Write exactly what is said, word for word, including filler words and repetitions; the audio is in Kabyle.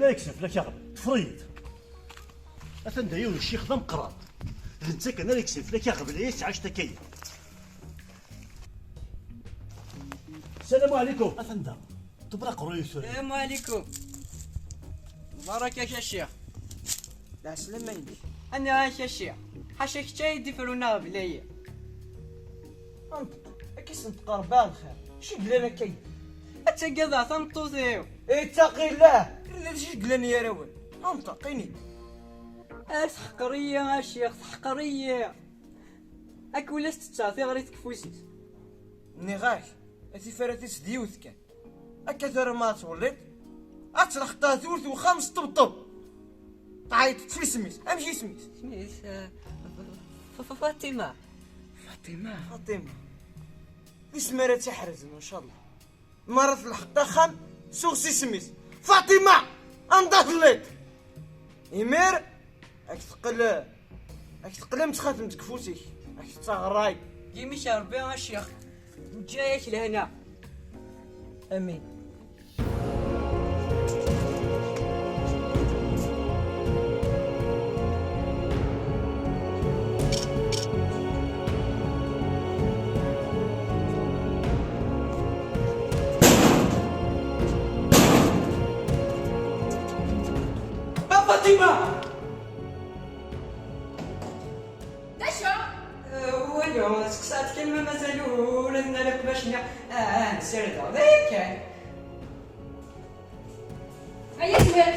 Ad yekkes fell-ak aɣbel, tefreḍ-iyi-d. Atan da yiwen ccix d ameqqran. D netta kan ara yekksen fell-ak aɣbel, ay as-tɛac takka-yi. Salam ɛlikum. Atan da. Ṭebber aqerruy-ik tura. Salam ɛlikum. Mbarak-ak a ccix. Lɛeslama-inek. Aniɣ-ak a ccix. Ḥaca kečč ay d-ifrun aɣbel-ayi. Anṭeq, akka i s-neṭqer bɛa lxir. Acu yellan akka-yi? Ad tagadeɣ tameṭṭut-iw. Ittaqi llah! Rna d acu yellan gar-awen. Anṭeq, ini-d. Ah, teḥqer-iyi a ccix, teḥqer-iyi. Akk ula s-tetteɣ tiɣrit deg ufus-is. Nniɣ-ak, a tifrat-is d yiwet kan. Akka tura ma ad twelliḍ, ad tleḥqeḍ ɣer tewwurt n uxxam s ṭebṭeb. Tɛeyyeḍ-tt f isem-is. Amek isem-is? Isem-is, eh, F-, F-, F-, Fatima. Fatima. Fatima. D isem ara tt-iḥerzen, ncallah. Mi ara tleḥqeḍ axxam, suɣ s isem-is. Fatima! Anda telliḍ? Imir, ad k-teqqel, ad k-teqqel am txatemt deg ufus-ik. Ad k-tettaɣ ṛṛay. Yimi-k Ṛebbi a ccix. Yeǧǧa-yak lehna. Amin. A Fatima! D acu? Eh, walu, seqsaɣ-d kan ma mazal ula d nna leqbac-nni. Ah, ah, ssirdeɣ. D aya kan. Aya zzwir.